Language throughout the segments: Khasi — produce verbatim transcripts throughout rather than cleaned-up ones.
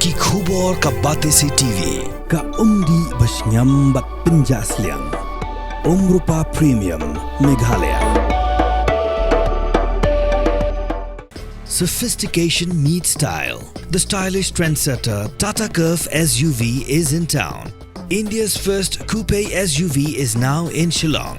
Ki khubor ka Batesi T V, ka umdih ba shngiam bad pynjah sliang. Umrupa Premium, Meghalaya. Sophistication meets style. The stylish trendsetter Tata Curvv S U V is in town. India's first coupe S U V is now in Shillong.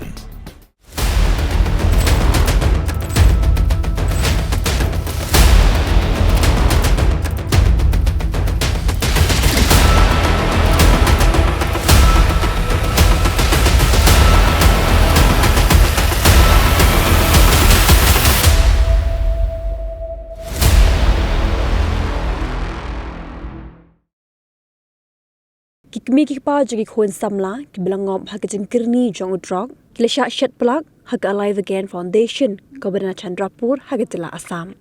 Ki kmie ki kpa jong ki khun samla kiba la ngop ha ka jingkyrni jong u drok ki la shah shet plak ha ka Alive Again Foundation kaba don ha Chandrapur ha ka jylla Assam.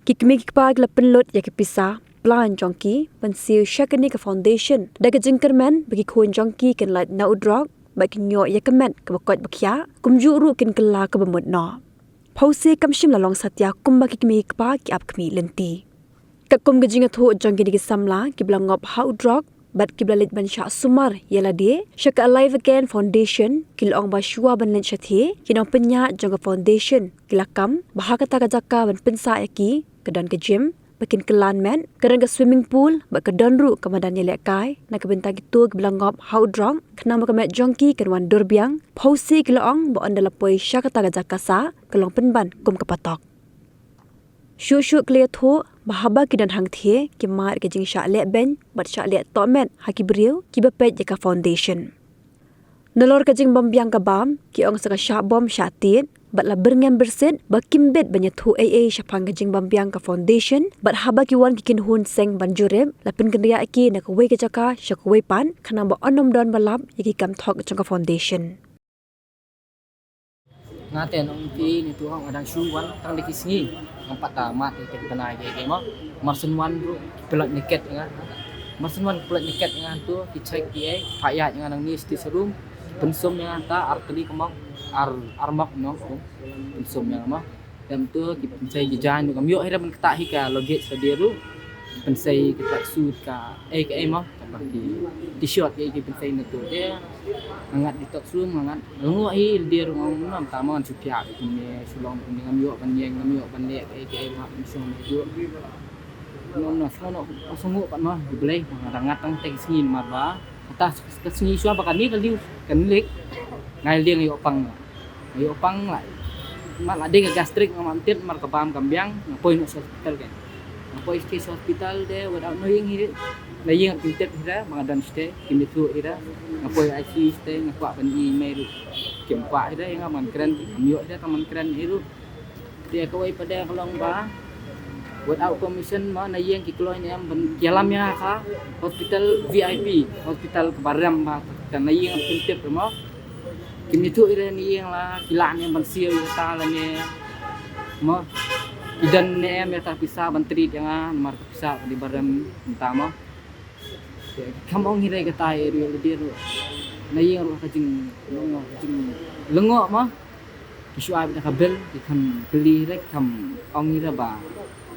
Ki kmie ki kpa ki la pynlut ïa ki pisa plan jong ki ban siew sha kane ka foundation da ka jingkyrmen ba ki khun jong ki kin lait na u drok bad kin ïoh ïa ka met kaba koit ba khiah, kumjuh ruh kin kylla kaba mut noh. Phewse kam shym la long satia kumba ki kmie ki kpa ki ap khmih lynti. Katkum ka jingïathuh jong kine ki samla kiba la ngop ha u drok bad kiba la leit ban shah sumar ïa lade sha ka Alive Again Foundation, ki la ong ba shuwa ban leit shathie ki nongpynïaid jong ka foundation ki la kam ba ha kata ka jaka ban pynsah ïa ki ka don ka gym ba kin kylla met, ka don ka swimming pool bad ka don ruh ka madan ïalehkai na ka bynta kito kiba la ngop ha u drok, khnang ba ka met jong ki kan wan dur biang. Phewse ki la ong ba ynda la poi sha kata ka jaka sah ka long pynban kum ka patok. Shuh shuh ki la ïathuh ba haba ki don hangthie ki mad ka jingshah leh beiñ bad shah leh tohmet ha ki briew kiba peit ïa ka foundation. Nalor ka jingbym biang ka bam, ki ong sa ka shah bom shah tied bad la byrngem byrsit ba kim bit ban ïathuh ei ei shaphang ka jingbym biang ka foundation, bad haba ki wan ki kynhun seng ban jurip la pynkynriah ïa ki na kawei ka jaka sha kawei pat, khnang ba yn ym don ba lap ïa ki kam thok jong ka foundation. Nga te nong phi ni tu hong adang shu wan tang dei ki sngi. Ngam pat da mat te ki bnai ki ki mo. Mar syn wan ruh ki pynlait niket nga. Mar syn wan ki pynlait niket nga tu ki check ki ei, pha ïa nga nang ni sti serum. Pynsum ïa nga ta ar kali ka mok, ar, ar mok no. Pynsum ïa nga mo. Dem tu ki pynsei ki jaiñ ruh, ngam ïoh hi re ban ktah hi ka luggage ka dei ruh. Ki pynsei ki tracksuit ka ei ka ei mo. Kata ki t-shirt ki, ki pynsei na tu te. Nga ngat detox room, nga ngat. Nga ngat hi lade ruh, ngam, ngam ta mo ngan shu thiah kumne, shu long kumne, ngam ïoh ban ïeng, ngam ïoh ban leh kaei kaei, ngam shu ngam ïoh. Ngam, ngam shu ngam, ngam shu ngam pat mo, U Blei, nga dang ngat tang te ki sngi namar ba kata ka sngi shuwa ba kane ka liw kan lek. Nga ïeng ïoh pang. Ïoh pang la. Mat la dei ka gastric nga mat tip mar ka bam kam biang, nga poi noh sha hospital kan. Nga poi sha hospital de without knowing hi. Na ïeng kim tip hi da, ba nga don sha te, kim ïathuh hi da. Nga poi I C U sha te, nga kwah ban i mei ruh. Kim kwah hi da, ïa nga man kren, kim ïoh hi da, tang man kren hi ruh. Te kawei pat de ka long ba without permission mo, na ïeng ki kloi ne em ban ïalam ïa nga ka hospital V I P, hospital kaba rem ba, na ïeng kim tip mo. Kim ïathuh ïa ne ïeng la, ki lah ne ban siew ïa ta la ne. Mo. Ki don ne em ïa ta pisa ban treat ïa nga, namar ka pisa ka dei ba rem mynta mo. Te kham ong hi re kata ïa ruh ïa lade ruh. Na ïeng ruh ka jing, lyngngoh, ka jing, lyngngoh mo. Ki shu ai bad ka bill, ki kham kylli hi re, ki kham ong hi re ba.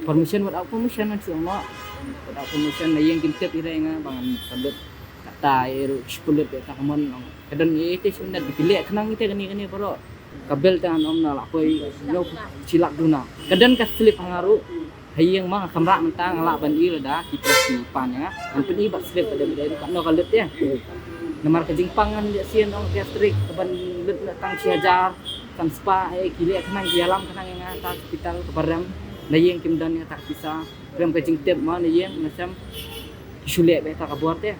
Permission, without permission, ngan shu ong mo. Without permission, na ïeng kim tip hi re nga, ba ngan sa lut. Kata ïa ruh, shu lut ïa ta ka mon ong. Ka don ïa te shu net, ki leh khnang ïa te kane kane baroh. Ka bill te ngan ong na la poi, ïa shi lak duna. Ka don ka slip ha nga ruh. Ha ïing ma nga kham rah mynta nga lah ban ïoh lada ki press ki pan ïa nga. Ngan pyni bad slip bad bad bad no ka lut ïa. Namar ka jingpang ngan ïa sien ong gastric ka ban lut na tang shi hajar. Kan spa eh ki leh khnang ki ïalam khnang ïa nga ta hospital ka ba rem. Na ïing kim don ïa ta ka pisa. Rem ka jingtip ma na ïing na sem. Ki shu leh bad ta ka bor te.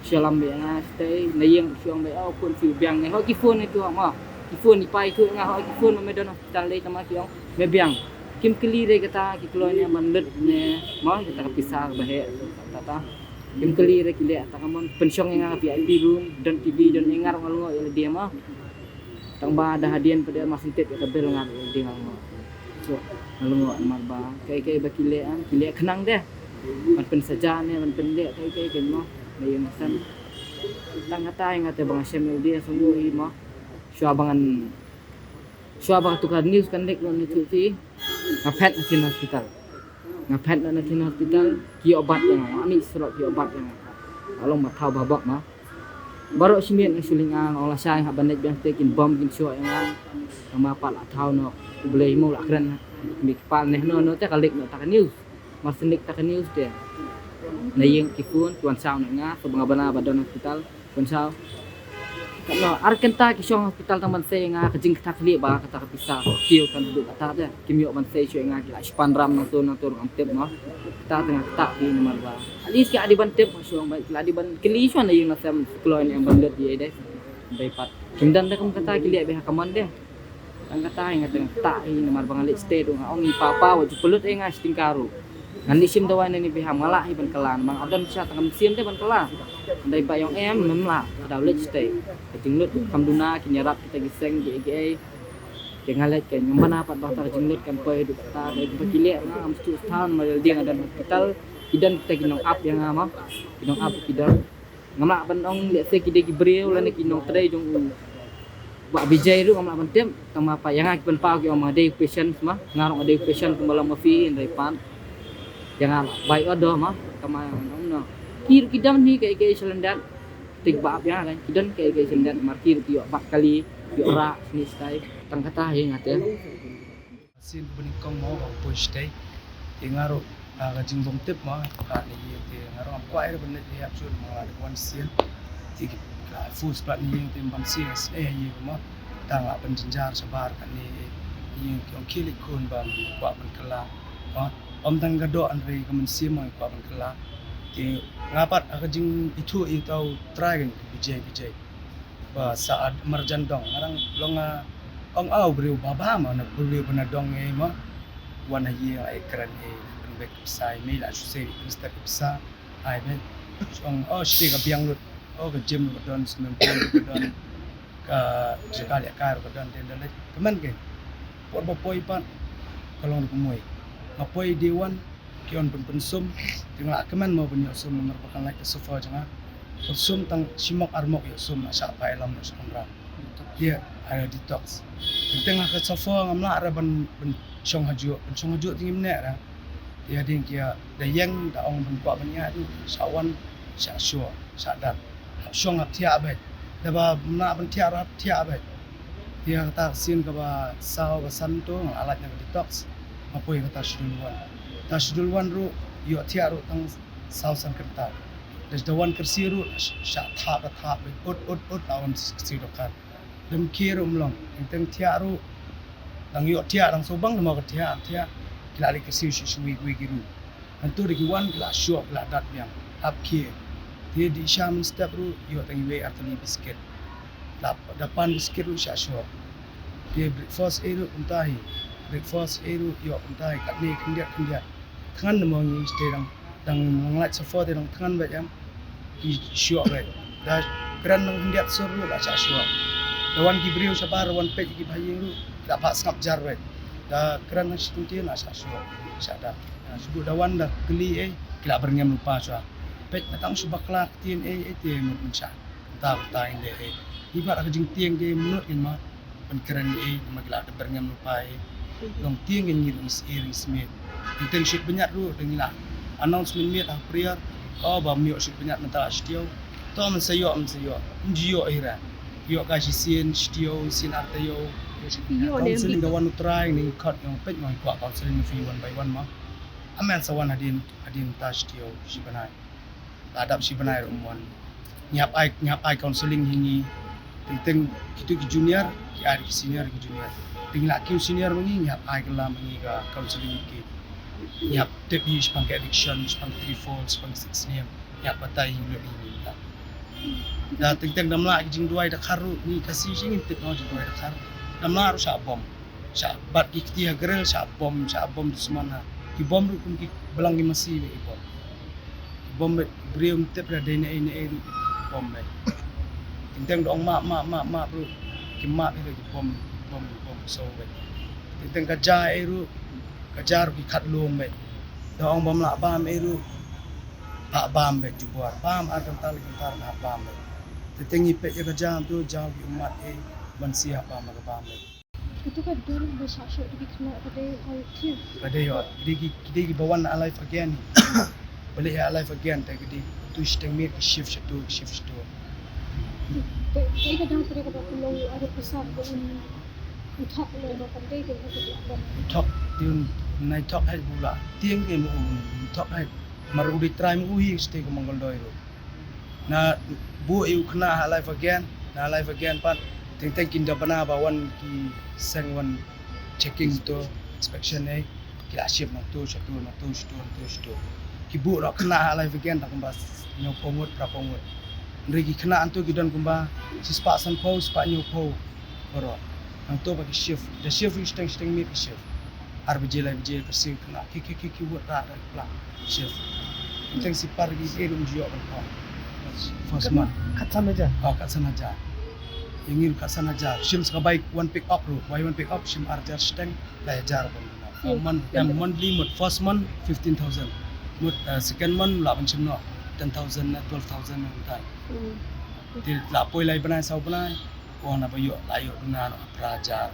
Shu lam bad nga stay na ïing shu ong bad oh kun shu biang ne. Ho ki phone itu ma. Ki phone i pai tu nga ho ki phone ma me don hospital dei tama ki ong. Me biang. Kim kylli re kata ki kloi ne ban lut ne mo kata ka pisa ka ba heh kata. Kim kylli re ki leh ta ka mon pynshong ïa nga V I P room, don T V, don ïa nga ruh nga lyngngoh ïa lade mo. Tang ba da hadien pat de ma sngewtip ïa ka bill nga ruh ïa lade nga lyngngoh. So nga lyngngoh namar ba kaei kaei ba ki leh, ah, ki leh khnang de. Ban pynsaja ne ban pynleh kaei kaei keiñ mo. Ba ïa nga sem. Tang kata ïa nga te ba nga shem ïa lade sngewthuh hi mo. Shuwa ba ngan Shuwa ba ka tukar news kan lek noh na tu ti. Nga phet na tin hospital. Nga phet na na tin hospital, ki ïoh bat ïa nga, ani surok ki ïoh bat ïa nga. Along ma thaw ba bok ma. Baroh shi miet nga shu lynga, nga ong lashai nga hap ban leit biang te kin bom kin shuh ïa nga. Nga ma pat la thaw noh, U Blei mo la kren. Mi kpal neh no no te ka lek noh ta ka news. Mar syn lek ta ka news te. Na ïing ki phone, ki wan saw na nga, so ba nga bana ba don hospital. Pynsaw. Katno ar kynta ki shong hospital tang ban sei nga, ka jingkata khlieh ba kata ka pisa kiew kan duk kata de. Kim ïoh ban sei shuh nga, ki la span ram nangto nangto ruh ngam tip mo. Kata tang kata ki namar ba at least ki adi ban tip shong ba ki la di ban kylli shuh na ïing na sem kloi ne em ban lut ïa de. Dei pat kim don de kum kata ki lieh bha ka mon de. Tang kata hi nga tang kata hi namar ba nga leit state ruh nga ong i papa wat ju pynlut ïa nga shi tyngka ruh. Ngan leit shim dawai na ni biham nga lah hi ban kylla namar nga don sha tang ka mynsiem te ban kylla. Dei ba ïong em mem lah ka daw leit state. Ka jinglut kam duna kin ïarap kita ki seng ki ei ki ei. Te nga leit ka ngam bana pat ba ta ka jinglut kan poi haduh kata dei ba ki leh nga ngam stu stan ma dei nga don hospital. Ki don kita ki nong ap ïa nga ma. Ki nong ap ki don. Ngam lah ban ong lehse ki dei ki briew lane ki nongtrei jong u Bah Vijay ruh ngam lah ban tip. Tang ma pa ïa nga ki pynpaw ki ong ma dei patient ma, nga ruh nga dei patient kumba long ma phi hynrei pat ïa nga lah bai order ma. Tang ma ong no ki ruh ki dang hi kaei kaei sha lyndet. Tik ba ap ïa nga kan ki don kaei kaei sha lyndet mar ki ruh ki ïoh bat kali, ki ïoh rah sni stai. Tang kata hi nga te. Sien ba nyngkong mo ba poi shatei. Te nga ruh, ah, ka jingbym tip mo, ka ni ïing te nga ruh ngam kwah ïa ban leit ïap shuh mo, nga ruh wan sien. Te ki, ah, force pat ni ïing te ban sien nga sngewsih ïa mo. Tang la ban jynjar shabar ka ni ïing ki ong khie leit khun ba kwah ban kylla. Mo, ym tang ka doh hynrei ka mynsiem mo kwah ban kylla. Te nga pat ha ka jingithuh ïa uta u trai ka Vijay Vijay. Ba sa ad marjan dong ngarang long, ah, ong au briew ba ba ma na briew ba na dong ei ma. Wan ha ïing ai kren ei pynbeit pisa ei mei la shu sei pynstep pisa ai beit. Ong o shite ka biang lut o ka gym ka don swimming pool ka don ka jaka lehkai ka don te da leit kmen ke. Por ba poi pat ka long ruh kumoi nga poi day one. Ki wan pyn pynsum. Te nga la kmen mo ban ïoh sum namar ba kan lait ka sofa jong nga. Pynsum tang shimok armok ïoh sum na shah phai lam na shah kamra. Ïa, ada detox. Teng ha ka sofa ngam lah ra ban ban shong hajuh, ban shong hajuh te ngim neh ra. Ïa ding ki ïa da ïeng da ong ban kwah ban ïa tu shah wan shah shuh. Shah dat. Hap shong hap thiah beit. Da ba mna ban thiah ruh hap thiah beit. Te ïa kata ka sien kaba saw ba san to nga la lait na ka detox. Nga poi kata schedule one. Kata schedule one ruh ïoh thiah ruh tang saw san kynta. Da da wan kyrsiew ruh sh- shah thap da thap beit. Ut ut ut la wan kyrsiew da kar. Dam khie ruh mlong. Teng teng thiah ruh. Dang ïoh thiah dang sawbang dang ma ka thiah thiah. Ki la leit kyrsiew shi shwi kwi ki ruh. Ngan tu da ki wan ki la shuh ki la dat biang. Hap khie. Te di sha mynstep ruh ïoh tang iwei ar tylli biskit. Da da pan biskit ruh sha shuh. Te breakfast ei ruh kumta hi. Breakfast ei ruh ïoh kumta hi katne khyndiat khyndiat. Thngan na mo ngi te dang dang nang lait sofa te dang thngan beit em. Ki shuh beit. Da kren nang khyndiat sur ruh la sha shuh. Da wan ki briew shabar wan peit ki bha ïing ruh la phah sngap jar beit. Da kren nang shi kyntien la sha shuh. Sha da. Shu da wan da kylli ei ki la byrngem lypa shuwa. Peit na tang shu bakla ktien ei ei te mut mynshah. Kynta kynta in dei ei. Ngi pat ha ka jingtieng dei mynot ngin ma ban kren ei ma ki la da byrngem lypa ei. Long tieng ngin ngi dang syier ngi smiet. Ngi teng shit bynñiat ruh dang ngi la announcement miet ha prayer. Ko ba mioh shit bynñiat mynta la shitiew. To mynsa ïoh mynsa ïoh. Mynji ïoh ei ra. Ïoh ka shisien shitiew sien ar taïew. Ïoh ne. Counseling da wan u trai ngi khot ngi ong peit ma ngi kwah counseling na phi one by one ma. Amen sa wan hadien hadien ta shitiew shi bnai. La dap shi bnai ruh ym wan. Ngi hap ai ngi hap ai counseling hi ngi. Teng teng kitu ki junior ki ai ki senior ki junior. Teng la ki senior ma ngi ngi hap ai kylla ma ngi ka counseling ki. Ngi hap tip hi shaphang ka addiction shaphang ka three fold shaphang ka six name. Ngi hap batai hi lut hi ngi ta. Da teng teng dam la ki jingduwai da khar ruh ngi ka si shi ngi tip no jingduwai da khar. Dam la ruh sha bom. Sha bat ki kti ha grill sha bom sha bom dusman ha. Ki bom ruh kum ki blang ki masi beit ki bom. Ki bom beit briew ym tip ra dei ne ei ne ei ruh ki bom beit. Teng teng da ong map map map map ruh ki map hi ruh ki bom bom bom so beit. Teng teng ka ja ei ruh ka ja ruh ki khat lung beit. Da ong bam lah bam ei ruh. Lah bam beit jubor bam ar kynta le kynta lah bam beit. Teng teng i peit ïa ka ja tu ja ki ummat ei ban si ha bam ka bam beit. Ito ka dur ba shah shuh da ki khynnah ka dei hoi thied. Ka dei hoi. Ki dei ki, ki dei ki ba wan alive again. Ba leh alive again te ki dei tu shiteng miet ki shift shatu, ki shift shatu. Dei ka dang pre ka ba ku long aru ka sa ba un thok long ba ka dei dei ka dei ba. Thok dei un nai thok hai bula. Tieng ke mu un thok hai. Mar u dei trai mu u hi shiteng ka Mongol doi ru. Na bu i u khynnah ha life again, na life again pat. Teng teng kin da bana ba wan ki seng wan checking to inspection eh. Ki la shift nang tu shatu nang tu shatu nang tu shatu. Ki bu ro khynnah ha life again tang ba nyau pongut pra pongut. Ndri ki khynnah antu ki don kumba si spah san pau spah nyau pau. Baro. Nang tu ba ki shift. Da shift ri shiteng shiteng miet ki shift. Ar baje lai baje ka sing khynnah ki ki ki ki wut ra ra pla. Shift. Teng si par ki e rum jio ban pa. First month. Kat san hajar. Oh, kat san hajar. Yang ngi kat san hajar. Shim ska bai one pick up ru. Bai one pick up shim ar hajar shiteng. Lai hajar ban. Month, em, monthly mut first month fifteen thousand. Mut uh, second month la ban shim no ten thousand na twelve thousand na tai. Ti la poi lai bnai sau bnai. Ko na ba ïoh la ïoh duna no pra hajar.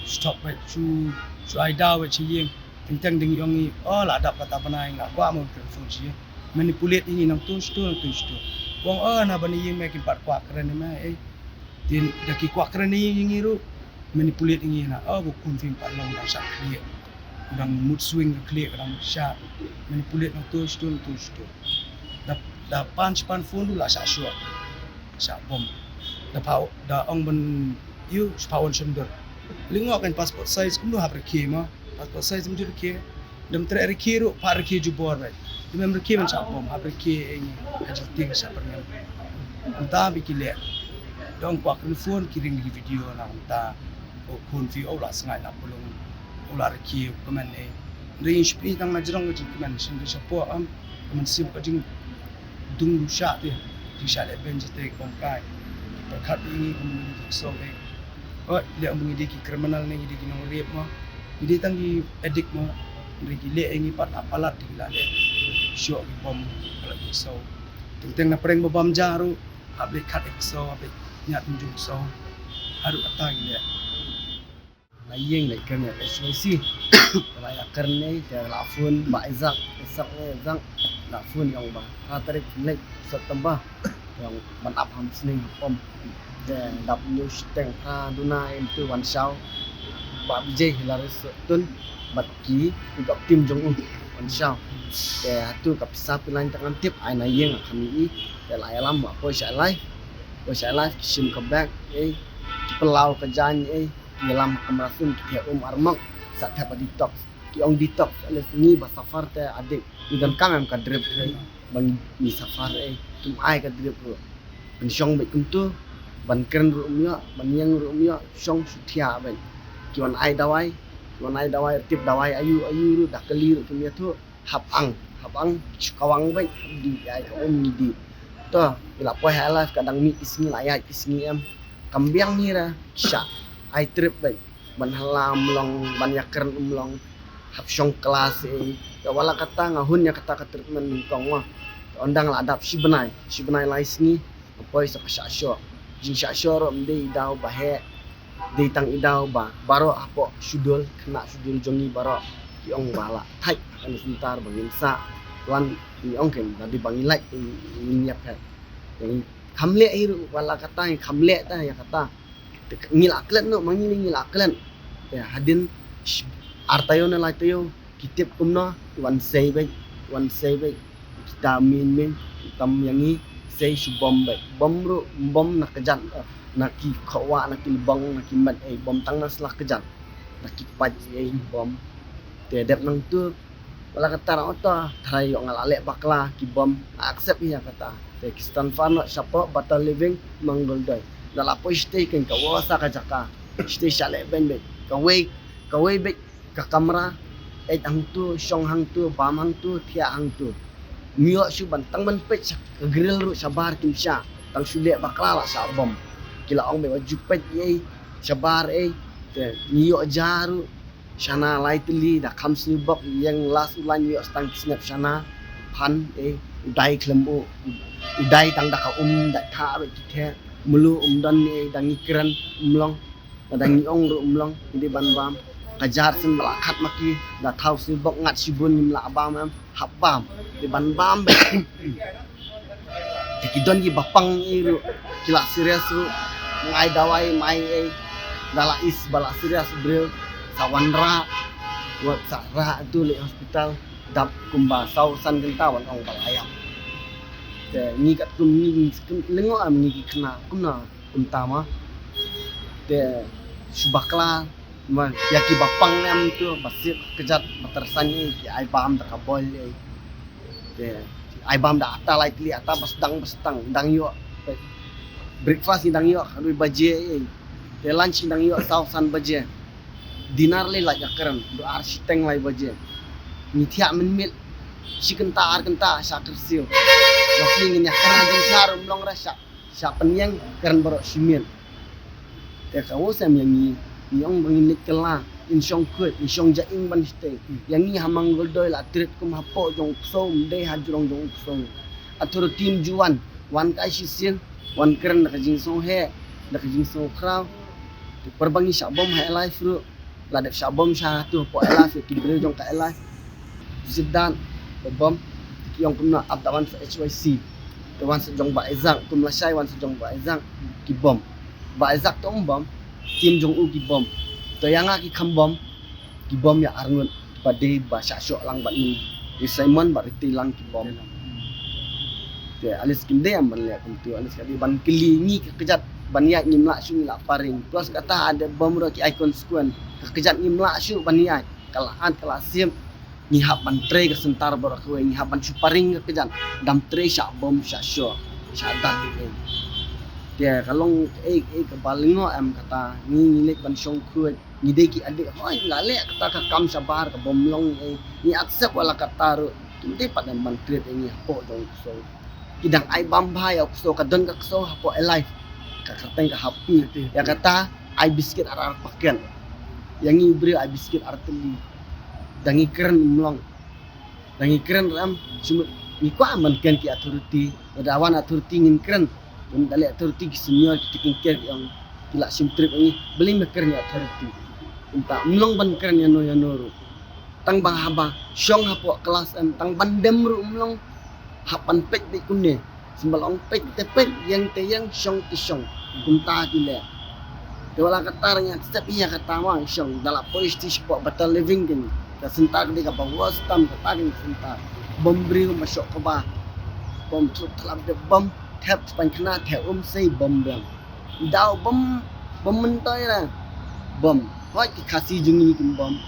Stop wet chu chu ai da wet chi ying. Teng teng ding yong i oh la dap kata bnai la kwa mo kren phone chi. Manipulate i ngi nang tu stu nang tu stu. Wong oh na bani ying me kin pat kwa kren me eh. Tin da ki kwa kren i ngi ru. Manipulate i ngi na oh bu kun phim pat long dang sha khlieh. Dang mood swing khlieh dang sha. Manipulate nang tu stu nang tu stu. Da da pan chi pan phone la sha shuwa. Sha bom. Da pau da ong ban yu sha pau on shon dur. Lingwa kan passport size kumno hap rikhi ma. Passport size mjur rikhi. Dam tre rikhi ru pa rikhi jubor bai. Dam rikhi man sha bom hap rikhi eng hajil ting sha perngam. Anta bi ki le. Dong kwa kren phone ki ring ki video na anta. O kun fi o la sngai na pulung. O la rikhi kuman e. Ring shpi tang na jrong ka jingkuman shin ka shapo am. Kuman sim ka jing dung lu sha te ji sha le ben ji te bom kai. Perkhat ngi kum ngi ki so e. O le kum ngi ki criminal ne ngi ki nong rape mo. Ngi tang ki addict mo. Ngi ki le ngi pat na palat ki la le. Sho ki bom la ki so. Teng teng na prank ba bom jaru. Hap le khat ek so hap le nyat njuk so. Haru ata ngi le. La ïeng la kren ïa H Y C. La ïa kren ne te la phone ba Isaac, Isaac ne Isaac. La phone ïong ba ha tarik ne September. Ïong ban ap ham sning pom. Te dap nyu shiteng ha duna em tu wan shaw. Ba bijay hilaris tun bat ki i gap tim jong u wan shaw. Te hatu ka pisa pilain tang tip ai na ïeng kham i. Te la ïalam ba poi sha lai. Poi sha lai ki shim ka bag ei. Ki pelaw ka jan ei. Ki lam ha kamra sum ki thep um armok sa thep a detox. Ki ong detox ale ngi ba safar te adik ngi donkam em ka drip re ba ngi safar eh kim ai ka drip ru ban shong beit kumtu ban kren ru um ïoh ban ïeng ru um ïoh shong shu thiah beit ki wan ai dawai ki wan ai dawai tip dawai ayu ayu ru da kali ru kim ïathuh. Hap ang hap ang shu kawang beit hap dih ïa ka um ngi dih. To ïa la poi ha life ka dang mih ki sngi la ïaid ki sngi em kam biang hi ra sha ai trip beit ban hala um long ban ïakren um long hap shong klas eh. Ïa wala kata nga hun ïa kata ka treatment nyngkong wa. Ynda nga la dap shi bnai shi bnai lai sngi nga poi sa ka shah shoh. Jingshah shoh ruh ym dei i daw ba heh. Dei tang i daw ba baroh hapoh shudul khynnah shudul jong ngi baroh ki ong ba la thait ha kane center ba ngin sah. Wan ngi ong ken ba dei ba ngi lait ngin ïap heh. Ngi kham leh hi ruh wala kata ngi kham leh ta ïa kata. Te ngi la klet noh ma ngi ngi la klet. Te hadien ar taïew ne lai taïew ki tip kumno wan sei beit wan sei beit. Kita min min tam ïa ngi sei shu bom beit bom ruh bom na kjat na ki khowa na ki lbong na ki met ei bom tang na sla kjat na ki pait ei bom. Te dep nangtu wala kata rang oto tharai ïoh nga la leh bakla ki bom nga accept ïa kata. Te ki stand far noh shapoh Battle Living Mangoldoi. Da la poi shatei kein ka wa sa ka jaka shatei sha leh beit beit kawei kawei beit. Ka kamra eit hangtu shong hangtu bam hangtu thiah hangtu. Ym ïoh shu ban tang ban peit sha ka grill ruh shabar kim shah tang shu leh bakla la shah bom. Ki la ong beit ba ju peit ei shabar ei te ngi ïoh ja ruh shana lai tylli da kham sniewbok ïeng last u lain ïoh stang ki snep shana phan ei u dai khlem u u dai tang da ka um da tha beit ki theh mlu um don ei da ngi kren um long. Lada ngi ong ruh ym long, ngi dei ban bam. Ka jar sien ba la khat ma ki, da thaw sien bok ngat shibun ngim lah bam em, hap bam. Dei ban bam. Te ki don ki ba pang ei ruh, ki la serious ruh, ngai dawai mai ei, da la is ba la serious briew, sa wanrah, wat sa rah tu leh hospital, dap kumba saw san kynta wan ong ba la ïap. Te ngi katkum ngi, ngi lyngngoh am ngi ki khynnah kumno kumta ma. Te shu bakla ma ïa ki ba pang em tu ba sip kjat ba tyrsan ei ki ai bam da ka boil ei. Te ai bam da ata lai tylli ata ba sdang ba sdang dang ïoh. Breakfast ngi dang ïoh ka dui baje ei. Te lunch ngi dang ïoh saw san baje. Dinner lei lait ïa kren du ar shiteng lai baje. Ngi thiah mynmiet shi kynta ar kynta sha kyrsiew. Ba phi ngin ïa kren ha jong shar um long ra sha sha pynïeng kren baroh shi miet. Te ka u sem ïa ngi, ngi ong ba ngin leit kylla, in shong khuid, in shong ja ing ban shtei. Ïa ngi ha Mangoldoi la treat kum hapoh jong u ksew, ym dei ha jrong jong u ksew. Authority ym ju wan, wan kai shisien, wan kren da ka jingsngewheh, da ka jingsngewkhraw. Te por ba ngi shah bom ha Alive ruh, la dep shah bom sha tu hapoh Alive, ki briew jong ka Alive. Sidan, ba bom, ki ong kumno ap da wan sa H Y C. Te wan sa jong Bah Isaac, kum lashai wan sa jong Bah Isaac, ki bom. Bah Isaac te um bom, team jong u ki bom. Te ïa nga ki kham bom, ki bom ïa arngut, ba dei ba shah shoh lang bad ngi. Ïa Simon bad Riti lang ki bom. Te alis kim dei am ban leh kumtu, alis ka dei ban kylli ngi ka kjat ban ïaid ngim lah shuh ngi lah paring. Plus kata ha dep bom ruh ki ai consequence. Ka kjat ngim lah shuh ban ïaid, ka la at ka la sip. Ngi hap ban trei ka center baroh kawei, ngi hap ban shu paring ka kjat. Dam trei shah bom shah shoh, shah dat ei. Te ka long ei ei kaba lyngngoh em kata, ngi ngi leit ban shong khuid, ngi dei ki addict, hoi la leh kata ka kam shabar kaba ym long ei. Ngi accept wat la kata ruh, kim dei pat em ban treat ei ngi hapoh jong u ksew. Ki dang ai bam bha ïa u ksew, ka don ka ksew hapoh Alive. Ka kyrteng ka Happy. Happy. Ïa kata ai biskit ar ar paket. Ïa ngi u briew ai biskit ar tylli. Da ngi kren ym long. Da ngi kren ram, shu ngi kwah ban kren ki authority. Lada wan authority ngin kren. Kum da leh authority ki senior ki taking care ki ong ki la shim trip ïa ngi. Balei me kren ïa authority? Kumta ym long ban kren ïano ïano ruh. Tang ba haba shong hapoh klas em, tang ban dem ruh ym long. Hap ban peit beit kumne. Symba la ong peit te peit, ïeng te ïeng, shong te shong. Kumta ki leh. Te wat la kata ngi accept ïa kata ma shong. Da la poi sha sha pok Better Living kane. Ka center ka dei kaba worst tam kata kane center. Bom briew ma shoh kaba. Bom thut tlap de bom, thep spang khana, thep um sei bom biang. Daw bom, bom myntoi ra. Bom. Hoi ki Khasi jong ngi kim bom.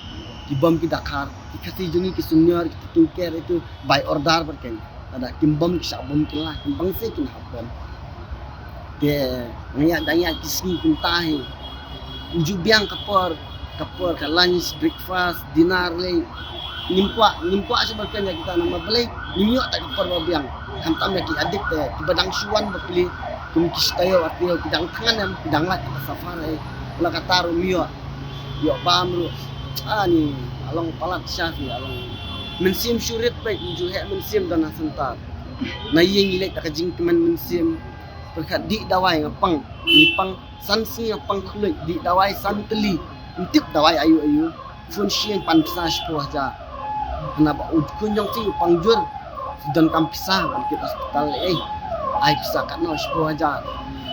Ki bom ki dakhar. Ki Khasi jong ngi ki senior ki taking care itu by order bad ken. Lada kim bom ki shah bom ki la, kim bang se kin hap bom. Te ngi ïa dang ïa ki sngi kumta hi. Ngi ju biang ka por, ka por ka lunch, breakfast, dinner lei. Ngim kwah, ngim kwah shuh ban kren ïa kita namar balei ngim ïoh ta ka por ba biang. Khamtam ïa ki addict te kiba dang shu wan ba plie kum ki shi taïew ar taïew ki dang thngan em, ki dang lait ka safar ei. La kata ruh ym ïoh, ïoh bam ruh. Ani, a long palat sha phi, a long mynsiem shu rit peit, ngi ju heh mynsiem don ha center. Na ïing ngi leit da ka jingkmen mynsiem. Pyrkhat dih dawai nga pang, ngi pang san sngi nga pang khluit, dih dawai san tylli. Ym tip dawai aïu aïu. Phone sha ïing pan pisa shiphew hajar. Hana ba u khun jong phi u pang jur. Donkam pisa ban kit hospital ei. Ai pisa katno shiphew hajar.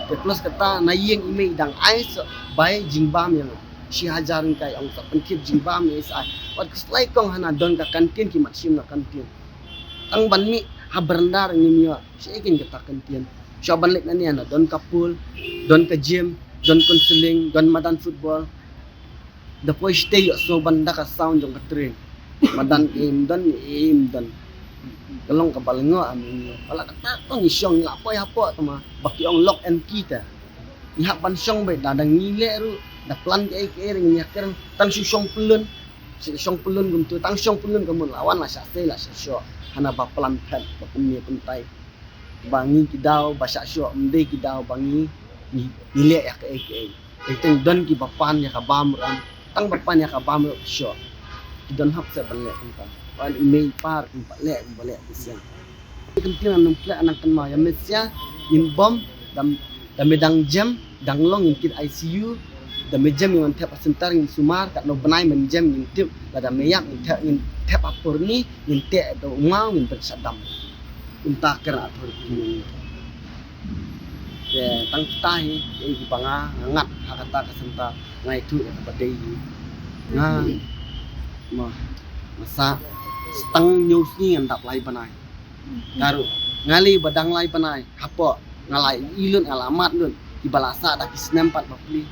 Te plus kata na ïing i mei i dang ai sa bai jingbam ïa nga. Shi hajar ngin kai ong sa pynkit jingbam ïa i sa ai. Wat khuslai kong hana don ka kantin ki mat shim na kantin. Tang ban mih ha beranda ngim ïoh. Shi ei kin kata kantin. Sha ban leit na ne hana don ka pool, don ka gym, don counseling, don madan football. Da poi shatei ïoh sngew ban da ka sound jong ka train. Madan im don, im don. Ka long kaba lyngngoh am im. Wat la kata tang ngi shong ngi la poi hapoh te ma. Ba ki ong lock and key te. Ngi hap ban shong beit da dang ngi leh ruh. Da plan kaei kaei ruh ngin ïa kren. Tang shu shong pyllun. Shu shong pyllun kumtu. Tang shong pyllun ka mut la wan la shah sei la shah shoh. Hana ba plan phet ba kumne kumtai. Ba ngi ki daw ba shah shoh, ym dei ki daw ba ngi, ngi, ngi leh ïa kaei kaei. Teng teng don kiba pan ïa ka bam ruh. Tang ba pan ïa ka bam ruh shoh. Ki don hok seh ban leh kumta. Wan i mei i pa ruh kim pat leh, kim pat leh ki siang. Ki ktien nang khleh nang kynmaw ïa me sia, ngin bom, da, da me dang jem, dang long ngin kit I C U. Te mynjem ngin thep ha center ngin sumar, katno bnai mynjem ngin tip, lada mynjem ngin thep, ngin thep ha por ni, ngin teh da u maw ngin pynshah dam. Kumta kren authority mynne. Te tang kita hi, eh, kiba nga ngat ha kata ka center, nga ïathuh ïa kaba dei hi. Nga ma, ma sa, tang hynñiew sngi ngan dap lai bnai. Karu, nga lei ba dang lai bnai, hapoh, nga la ïohi lut, nga la mad lut, kiba la sah da ki snem pat bapli.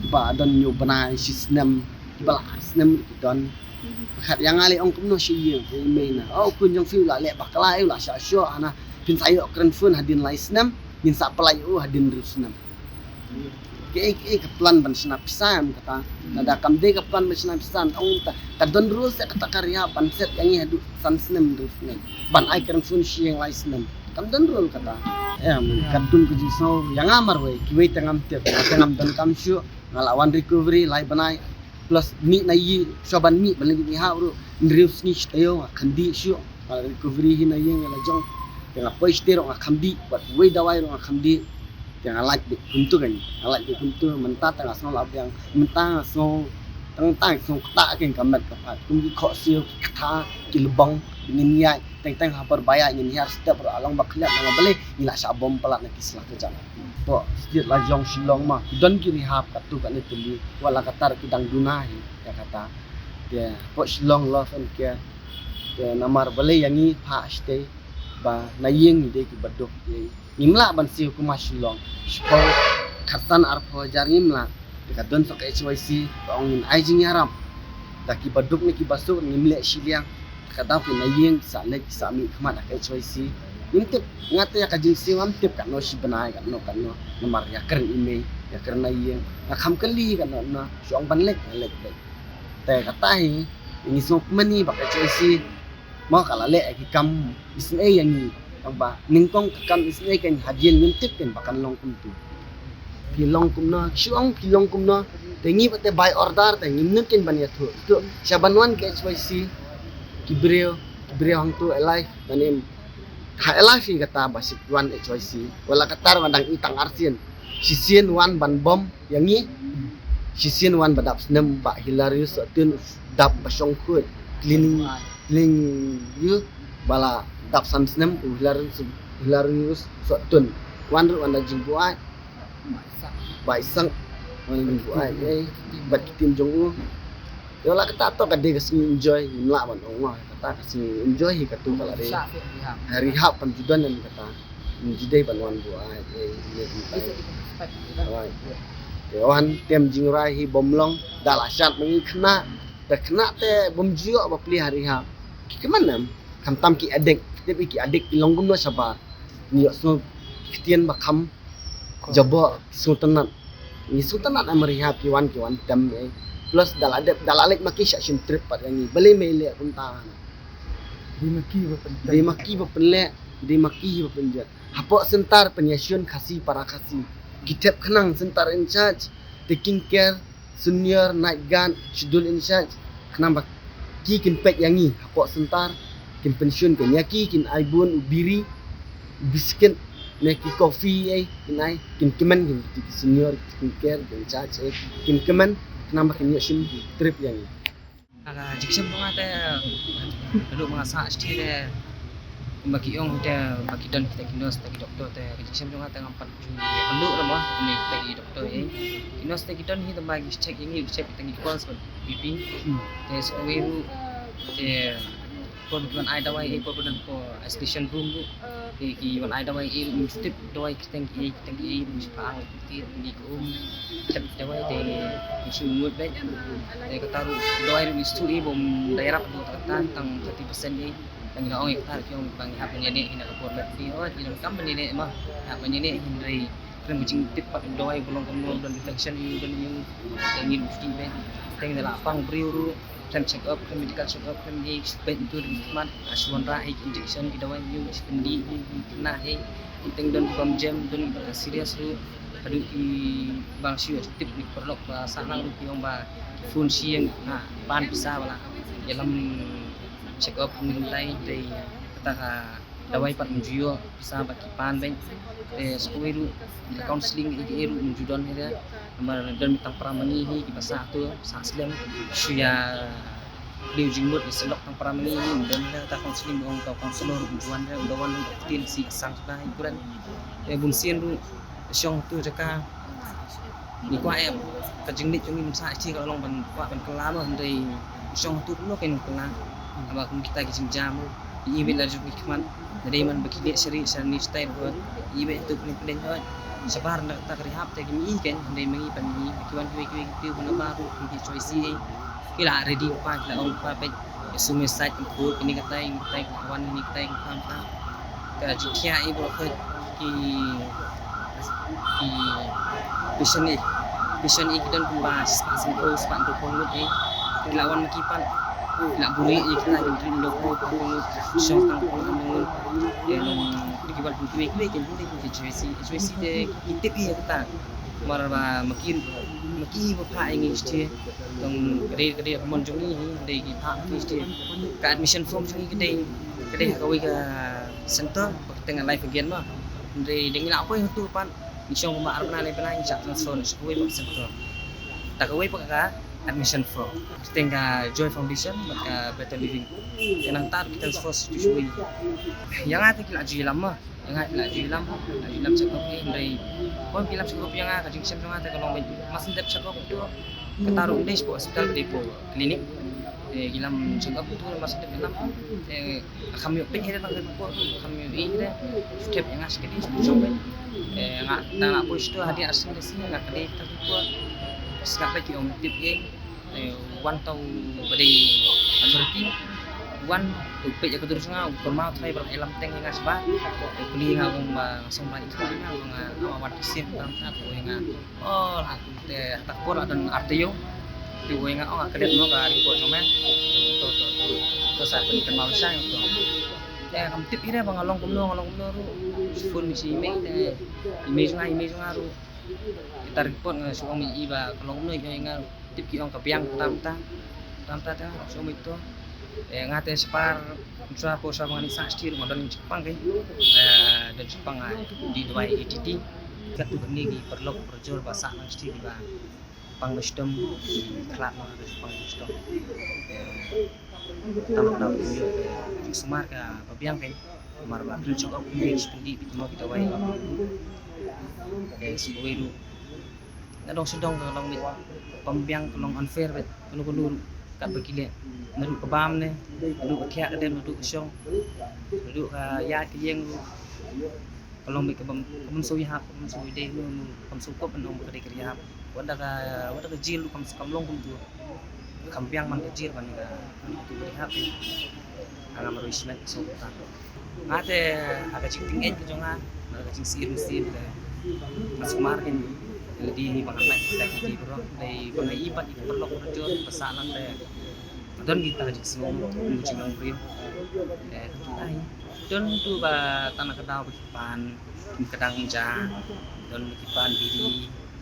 Kiba don hynñiew bnai, shi snem, kiba la ar snem ki don. Khat ïa nga lei ong kumno shi ïing, ïa i mei na. Oh, khun jong phi u la leh bakla, u la shah shoh, hana, phin sa ïoh kren phone hadien lai snem, ngin sa pynlait ïa u hadien hynriew snem. Kaei kaei ka plan ban shna pisa em kata. Lada kam dei ka plan ban shna pisa em, ong ta ka don rules ïa kata ka rehab ban set ïa ngi haduh san snem hynriew snem. Ban ai kren phone shi ïing lai snem. Kam don rule kata. Em, ka don ka jingsngew ïa nga marwei, kiwei te ngam tip, nga te ngam donkam shuh, nga la wan recovery lai bnai. Plus mih na ïing, shuwa ban mih ban leit rehab ruh hynriew sngi shi taïew nga kham dih shuh. Nga la recovery hi na ïing ïa la jong. Te nga poi shatei ruh nga kham dih, bad wei dawai ruh nga kham dih. Te nga lait beit kumtu kein, nga lait beit kumtu, mynta te nga sngew la biang, mynta nga sngew, tang tang sngew ktah kein ka met ka phad, kum ki khohsiew, ki kata, ki lbong, ngin ïaid, teng teng ha por ba ïaid ngin hiar step ruh, ah long ba khlieh, long ba balei, ngi la shah bom palat na ki sla ka jam. Hapoh state la jong Shillong ma, ki don ki rehab katto katne tylli, wat la katta ki dang duna hi ïa kata. Te hapoh Shillong Love and Care. Te namar balei ïa ngi phah shatei ba na ïing ngi dei kiba duk, te ngim lah ban siew kum ha Shillong. Shiphew khatsan arphew hajar ngim lah. Te ka don sa ka H Y C, ka ong ngin ai jingïarap. Da kiba duk ne kiba suk ngim leh shiliang. Ka daw ki na ïing sa leit sa mih khmat ha ka H Y C. Ngim tip, nga te ïa ka jingsiew ngam tip katno shi bnai, katno katno. Namar ïa kren i mei, ïa kren na ïing. Nga kham kylli katno katno, shu ong ban leit, nga leit leit. Te kata hi, ngi sngewkmen hi ba ka H Y C mo ka la leh ki kam isynei ïa ngi. Tang ba nyngkong ka kam isynei kein hadien ngim tip kein ba kan long kumtu. Phi long kumno, shu ong phi long kumno. Te ngi ba te by order te ngim nud kein ban ïathuh. Tu sha ban wan ka H Y C, ki briew, ki briew hangtu alive, ban im ha alive hi kata ba shu wan H Y C. Wat la katta ba dang i tang arsien. Shisien wan ban bom ïa ngi. Shisien wan ba dap snem ba Hilarius Sohtun, dap ba shong khuid, cleaning, cleaning ïa, ba la dap san snem u Hilarius, Hilarius Sohtun. Wan ruh wan da jingbuaid. Ba i sang wan da jingbuaid, eh, bad ki team jong u. Ïa la kata to ka dei ka sngi enjoy, ngim lah ban ong, kata ka sngi enjoy hi katu ka la dei. Ha rehab kam ju don ïa kata. Ngim ju dei ban wan buaid, eh, ïa kata. Te wan tem jingrai hi bym long, da la shad ma ngi khynnah. Te khynnah te bym ju ïoh ba plie ha rehab. Ki kmen em, khamtam ki addict, tip i ki addict ki long kumno shabar. Ngi ïohsngew ki ktien ba kham jaboh, ki sngewtynnat. Ngi sngewtynnat em rehab ki wan, ki wan tem, eh. Plus da la dep, da la leit ma ki shah shim trip pat ïa ngi. Balei me leh kumta? Dei ma ki ba pynleh. Dei ma ki ba pynleh, dei ma ki ba pynjot. Hapoh center pynïashun Khasi para Khasi. Ki thep khnang center in charge, taking care, senior, night guard, schedule in charge. Khnang ba ki kin peit ïa ngi hapoh center, kin pynshun, kin ïa ki kin ai bun u biri, u biscuit, ne ki coffee, eh, kin ai, kin kmen, kin, kin senior, kin care, kin charge, eh, kin kmen, khnang ba kin ïoh shim trip ïa ngi. Ah, ka jingshem jong nga te, ka duk ma nga sah shatei te, kumba ki ong te, ba ki don kita ki nurse, kita ki doctor te, ka jingshem jong nga te ngam pat ju ïa ka duk ruh mo, ni kita ki doctor, eh. Ki nurse te ki don hi, tang ba ki check ïa ngi, check kita ki pulse, B P. Hmm. Te sa kawei ruh, te por ba ki wan ai dawai, eh, por ba don ko isolation room ruh. Ki, ki wan ai dawai, eh, ruh ngim shu tip dawai ki teng ki, ki teng ki, eh, ruh ngim shu pang ki, ki, ki um tep dawai te ngim shu ngut beit. Te kata ruh dawai ruh ngim shu tip, eh, bym da ïarap ruh kata tang thirty percent, eh. Tang ngi la ong, eh, kata ruh ki ong ba ngi hap ban ïaleh hi na ka por met phi, oh, ngi donkam ban ïaleh ma, hap ban ïaleh hynrei kren ba jingtip pat dawai ba long kumno, don infection ïa u, don ïa u, te ngim shu tip beit. Te ngi la pang briew ruh. Khlem check up, khlem medical check up, khlem ei, shu peit ntu da ki khmat, ah, shu wanrah ei ki injection, ki dawai, ïa u, shu pyndih ei ki khynnah ei, ki teng don ki bym jem, don ki serious ruh, haduh ki bang shu ïoh tip na ki paralok ba sah lang ruh ki ong ba ki phone shi ïing, ah, pan pisa ba la ïalam check up, khlem dei, dei kata ka Dawai pat mynjur ïoh pisa bad ki pan bad, eh, sa kawei ruh ka counselling ïa ki ruh mynjur don hi re. Namar don tang para ma ngi hi kiba sah tu, sah slem, shu ïa leh jingmut ïa syllok tang para ma ngi hi, don hi re ta counselling, ong ta counselor ruh mynjur wan re, ynda wan ruh ktien si sang shuh hi kuren. Eh, bun sien ruh shong tu jaka Ngi kwah ïa ka jingleit jong ngi mynta sha ka long ban kwah ban kylla ma hynrei shong tu kumno kein kylla. Haba kum kita ki jingjia ma i beit la jong ki khmat. Nadei man ba ki leh shari shani stai ruh i beit tu kumno kein ruh. Shabar na kata ka rehab te ki i kein hynrei ma ngi pan ngi ki wan kiwei kiwei ki tu ban ba ruh ki choi si. Ki la ready pa ki la ong pa peit. Ïa sum ïa sait kan khur kine katai kine katai ka wan kine katai ka kham ka. Ka jingthiah i bro khot ki ki patient i patient i ki don kumba spah sngewthuh spah hynriew phew ngut i. Ki la wan ma ki pan ki la buri i kita ki ring do ko ka ko shong tang ko ko ngut. Ïa nong ki wan ki wei ki wei ki wei ki wei ki wei ki wei te ki tip i kita. Mar ba ma ki ma ki ba pha i ngi stie. Dong ka dei ka dei ka mon jong ngi hi dei ki phah ki dei ka admission form jong ngi ka dei ka dei ha kawei ka center ba ka teng Life Again ma. Dei dei ngi la poi ha tu pat ngi shong ba ar bna le bna ngi shah transfer na kawei ba ka center. Ta kawei ba ka admission form ka teng ka Joy Foundation ba ka Better Living. Nang ta ki transfer sha tu shuh. Ïa nga te ki la ju ïalam ma. Ïa nga la ju ïalam, la ju ïalam check up ïa nga. Pom ki lam check up ïa nga ka jingshem jong nga te ka long beit. Mas dep check up tu. Kata ruh dei sha hospital dei po clinic. Eh, ki lam check up tu mas dep ïalam. Eh, kham ïoh peit hi re tang ko kham ïoh ïa re. Step ïa nga sa ka dei jong beit. Eh, nga ta la poi stu hadi arsing dei si nga ka dei tang ko. Sngap beit ki ong tip ïa. Eh, wan tau ba dei authority wan tu peit ïa ka dur jong nga u kynmaw trai ba lam teng ïa nga sba. Eh, kuli nga ong ba song ba ïa nga nga wan ki sim ba nga tu ïa nga. Oh, la te tak por la don artio. Tu ïa nga ong ka dep no ka report jong me. To to to to sa pyn kynmaw sa to. Te kam tip ïa ba nga long kumno nga long kumno ru. Phone ni si email te email jong nga email jong nga ru. Kita report nga shu ong ïa ba ka long kumno ïa nga ru. Tip ki ong ka biang tam ta tam ta ta so mei to. Eh, nga te spar swa po swa ngani sa stir ma don chipang ke. Eh, don chipang di dwai di titi. Ka tu ni ki perlok perjor ba sa nang stir ba pang ba stom khlak ma ka pang ba stom. Tam tam ni sumar ka ba biang ke. Mar ba kren chok ni spendi bi mo kita wai. Eh, sumar ru. Nga dong sdang ka long mit pambiang ka long unfair beit kano kano ruh kat ba ki leh. Naduh ka bam ne naduh ka thiah ka dem naduh ka shong naduh ka ïaid ka ïeng ruh ka long beit ka bam ka bam soi hap ka bam soi dei nu nu ka bam soi kop ban ong ka dei ka ri hap. Wat da ka wat da ka jil ruh kam kam long kumtu. Kam biang man ka jil ban ka ban ka tu ka ri hap. Nga ngam ruh smet ka song ka. Nga te ha ka jingpyngngeit ka jong nga ha ka jingsir mynsiem te nga sumar kein lada ngi ba ngan lait kita ki dei baroh dei ba nga i bad i paralok parajor ba sah lang te don kita ka jingsngew ka jinglong briew. Te ka jingtai don tu ba tang na ka daw ba ki pan ki kdang ja don ba ki pan biri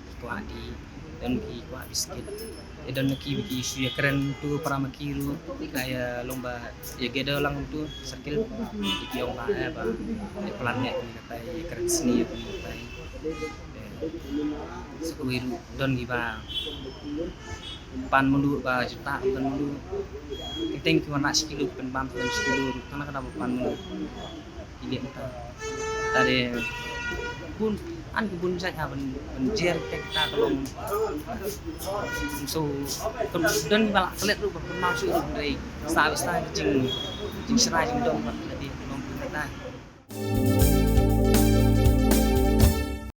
ki kwah dih. Don ki kwah biskit. Te don ki ba ki shu ïakren tu para ma ki ruh ka ïa long ba ïa gather lang tu circle. Ki ong ba eh ba ïa plan ne kani katai ïakren sni ïa kani katai. Sa kawei ruh don ki ba pan mluh ba juta pan mluh. Ki teng ki wan lah shi kilo ki pynbam ki wan shi kilo ruh tang na ka daw ba pan mluh. Ki liang ta ta de bun an ki bun jait ha ban ban jer te kita ka long. So kam don ba la klet ruh ba pun mau shu ruh rei sa sa jing jing sra jing dom ba la di ka long kita.